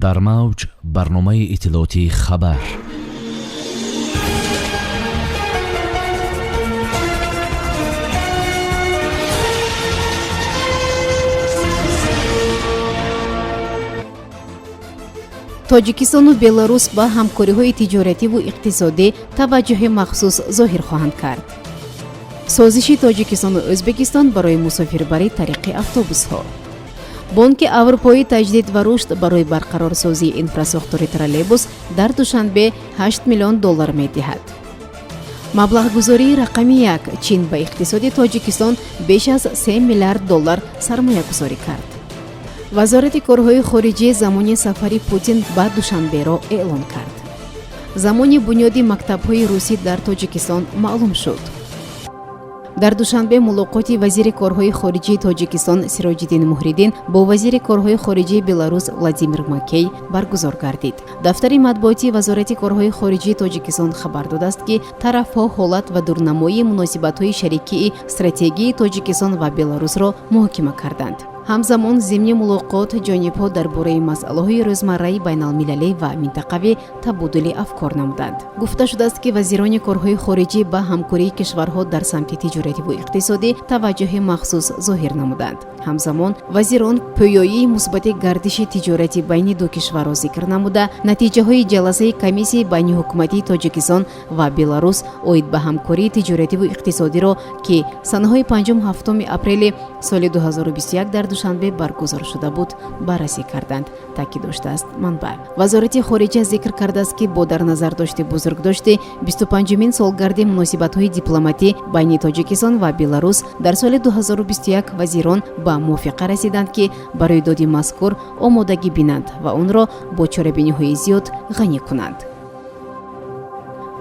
Дар мавҷ барномаи иттилоотии «Хабар». Тоҷикистону Беларус ба ҳамкориҳои тиҷоративу иқтисодӣ таваҷҷӯҳи махсус зоҳир хоҳанд кард. Созиши Тоҷикистону Ӯзбекистон барои мусофирбарӣ тариқи автобусҳо. Бонки Аврупоии таҷдид ва рушд барои барқарорсозии инфрасохтори троллейбус дар Душанбе 8 миллион доллар медиҳад. Маблағгузории рақами як: Чин ба иқтисоди Тоҷикистон беш аз 3 миллиард доллар сармоягузорӣ кард. Вазорати корҳои хориҷӣ замони сафари Путин ба Душанберо эълон кард. Замони бунёди мактабҳои русӣ дар Тоҷикистон маълум шуд. Дар Душанбе мулоқоти вазири корҳои хориҷии Тоҷикистон Сироҷиддин Муҳриддин бо вазири корҳои хориҷии Беларус Владимир Макей баргузор гардид. Дафтари матбуотии Вазорати корҳои хориҷии Тоҷикистон хабар додааст, ки тарафҳо ҳолат ва дурнамоии муносибатҳои шарикии стратегии Тоҷикистон ва Беларусро муҳокима карданд. Ҳамзамон, зимни мулоқот ҷонибҳо дар бораи масъалаҳои рӯзмарраи байналмилалӣ ва минтақавӣ табодули афкор намуданд. Гуфта шудааст, ки вазирони корҳои хориҷӣ ба ҳамкории кишварҳо дар самти тиҷоративу иқтисодӣ таваҷҷӯҳи махсус зоҳир намуданд. Ҳамзамон, вазирон пӯёии мусбати гардиши тиҷорати байни ду кишварро зикр намуда, натиҷаҳои ҷаласаи комиссияи байниҳукуматии Тоҷикистон ва Беларус оид ба ҳамкории тиҷоративу иқтисодиро, ки санаҳои 5-7 апрели соли 2021 дар Душанбе баргузор шуда буд, баррасӣ карданд, таъкид доштааст манбаъ. Вазорати хориҷа зикр кардааст, ки бо дар назар дошти бузургдошти 25-умин солгарди муносибатҳои дипломатӣ байни Тоҷикистон ва Беларус дар соли 2021 вазирон ба мувофиқа расиданд, ки ба рӯйдоди мазкур омодагӣ бинанд ва онро бо чорабиниҳои зиёд ғанӣ кунанд.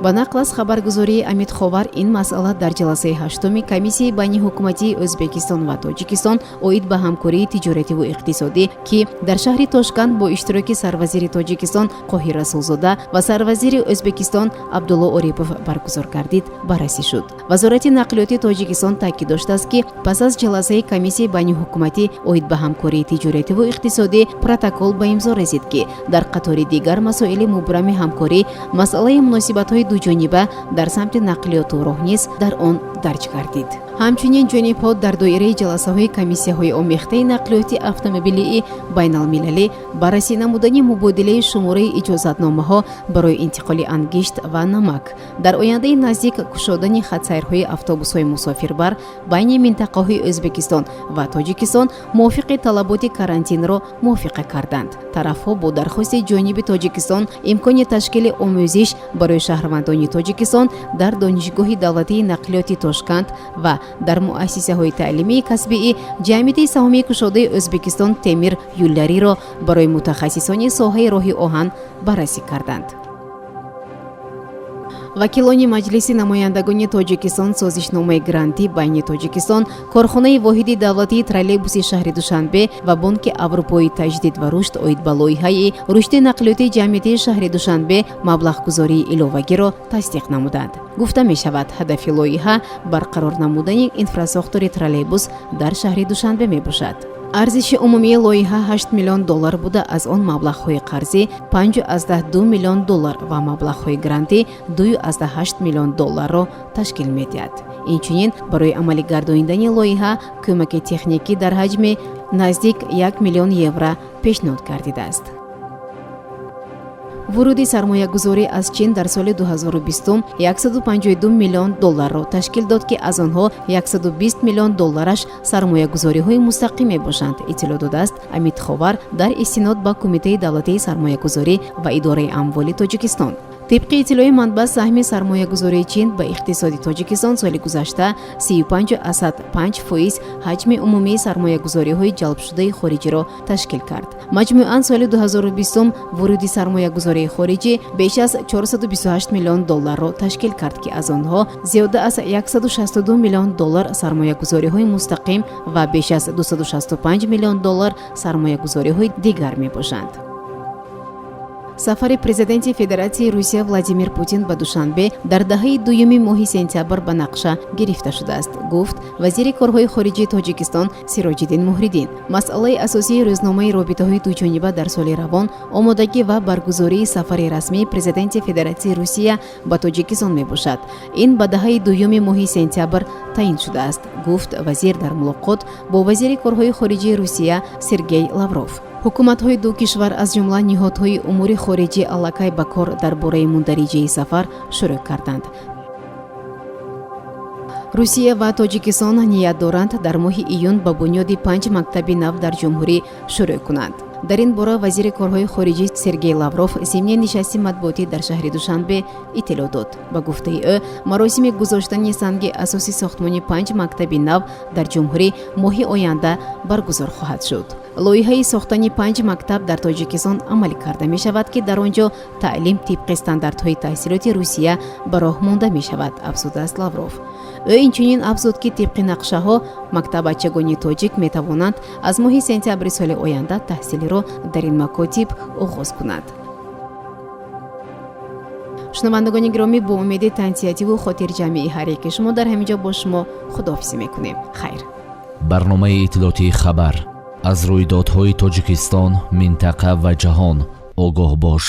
Ба нақл аз хабаргузории Амидховар, ин масъала дар ҷаласаи ҳаштуми комиссияи байниҳукуматии Ӯзбекистон ва Тоҷикистон оид ба ҳамкории тиҷоративу иқтисодӣ, ки дар шаҳри Тошканд бо иштироки сарвазири Тоҷикистон Қоҳир Расулзода ва сарвазири Ӯзбекистон Абдулло Орипов баргузор гардид, баррасӣ шуд. Вазорати нақлиёти Тоҷикистон таъкид доштааст, ки пас аз ҷаласаи комиссияи байниҳукуматӣ оид ба ҳамкории тиҷоративу иқтисодӣ протокол ба имзо расид, ки дар қатори дигар масоили мубрами ҳамкорӣ масъалаи муносибатҳои дуҷониба дар самти нақлиёту роҳ низ дар он дарҷ гардид. Ҳамчунин, ҷонибҳо дар доираи ҷаласаҳои комиссияҳои омехтаи нақлиёти автомобилии байналмилалӣ баррасӣ намудани мубодилаи шумораи иҷозатномаҳо барои интиқоли ангишт ва намак, дар ояндаи наздик кушодани хатсайрҳои автобусҳои мусофирбар байни минтақаҳои Ӯзбекистон ва Тоҷикистон мувофиқи талаботи карантинро мувофиқа карданд. Тарафҳо бо дархости ҷониби Тоҷикистон имкони ташкили омӯзиш барои шаҳрвандони Тоҷикистон дар Донишгоҳи давлатии нақлиёти Тошканд ва дар муассисаҳои таълимии касбии ҷамъияти саҳомии кушодаи Ӯзбекистон «Темир юллариро» барои мутахассисони соҳаи роҳи оҳан баррасӣ карданд. Вакилони Маҷлиси намояндагони Тоҷикистон созишномаи грантӣ байни Тоҷикистон, корхонаи воҳиди давлатии троллейбуси шаҳри Душанбе ва Бонки Аврупои таҷдид ва рушд оид ба лоиҳаи рушди нақлиёти ҷамъиятии шаҳри Душанбе маблағгузории иловагиро тасдиқ намуданд. Гуфта мешавад, ҳадафи лоиҳа барқарор намудани инфрасохтори троллейбус дар шаҳри Душанбе мебошад. Арзиши умумии лоиҳа 8 миллион доллар буда, аз он маблағҳои қарзӣ 5,2 миллион доллар ва маблағҳои грантӣ 2,8 миллион долларро ташкил медиҳад. Инчунин, барои амалигардонидани лоиҳа кӯмаки техникӣ дар ҳаҷми наздик 1 миллион евро пешниҳод гардидааст. Вуруди сармоягузорӣ аз Чин дар соли 2020 152 миллион долларро ташкил дод, ки аз онҳо 120 миллион доллараш сармоягузориҳои мустақим мебошанд, иттилоъ додааст Амидховар дар истинод ба Кумитаи давлатии сармоягузорӣ ва идораи амволи Тоҷикистон. Тибқи иттилои манбаъ, саҳми сармоягузории Чин ба иқтисоди Тоҷикистон соли гузашта 35,5% ҳаҷми умумии сармоягузориҳои ҷалбшудаи хориҷиро ташкил кард. Маҷмӯан, соли 2020 вуруди сармоягузории хориҷӣ беш аз 428 миллион долларро ташкил кард, ки аз онҳо зиёда аз 162 миллион доллар сармоягузориҳои мустақим ва беш аз 265 миллион доллар сармоягузориҳои дигар мебошанд. Сафари президенти Федератсияи Русия Владимир Путин ба Душанбе дар даҳаи дуюми моҳи сентябр ба нақша гирифта шудааст, гуфт вазири корҳои хориҷии Тоҷикистон Сироҷиддин Муҳриддин. Масъалаи асосии рӯзномаи робитаҳои дуҷониба дар соли равон омодагӣ ва баргузории сафари расмии президенти Федератсияи Русия ба Тоҷикистон мебошад. Ин ба даҳаи дуюми моҳи сентябр таъин шудааст, гуфт вазир дар мулоқот бо вазири корҳои хориҷии Русия Сергей Лавров. Ҳукуматҳои ду кишвар, аз ҷумла ниҳодҳои умури хориҷӣ, аллакай ба кор дар бораи мундариҷаи сафар шурӯъ карданд. Русия ва Тоҷикистон ният доранд дар моҳи июн ба бунёди панҷ мактаби нав дар ҷумҳурӣ шурӯъ кунанд. Дар ин бора вазири корҳои хориҷӣ Сергей Лавров зимни нишасти матбуотӣ дар шаҳри Душанбе иттилоъ дод. Ба гуфтаи ӯ, маросими гузоштани санги асоси сохтмони панҷ мактаби нав дар ҷумҳурӣ моҳи оянда баргузор хоҳад шуд. Лоиҳаи сохтани панҷ мактаб дар Тоҷикистон амалӣ карда мешавад, ки дар он ҷо таълим тибқи стандартҳои таҳсилоти Русия ба роҳ монда мешавад, афзудааст Лавров. Ӯ инчунин афзуд, ки тибқи нақшаҳо мактаббачагони тоҷик метавонанд аз моҳи сентябри соли оянда таҳсилиро дар ин макотиб оғоз кунанд. Шунавандагони гиромӣ, бо умеди тансиҳативу хотирҷамъии ҳар яке шумо дар ҳамин ҷо бо шумо худоҳофизӣ мекунем. Хайр. Барномаи иттилоотии «Хабар». Аз рӯйдодҳои Тоҷикистон, минтақа ва ҷаҳон огоҳ бош.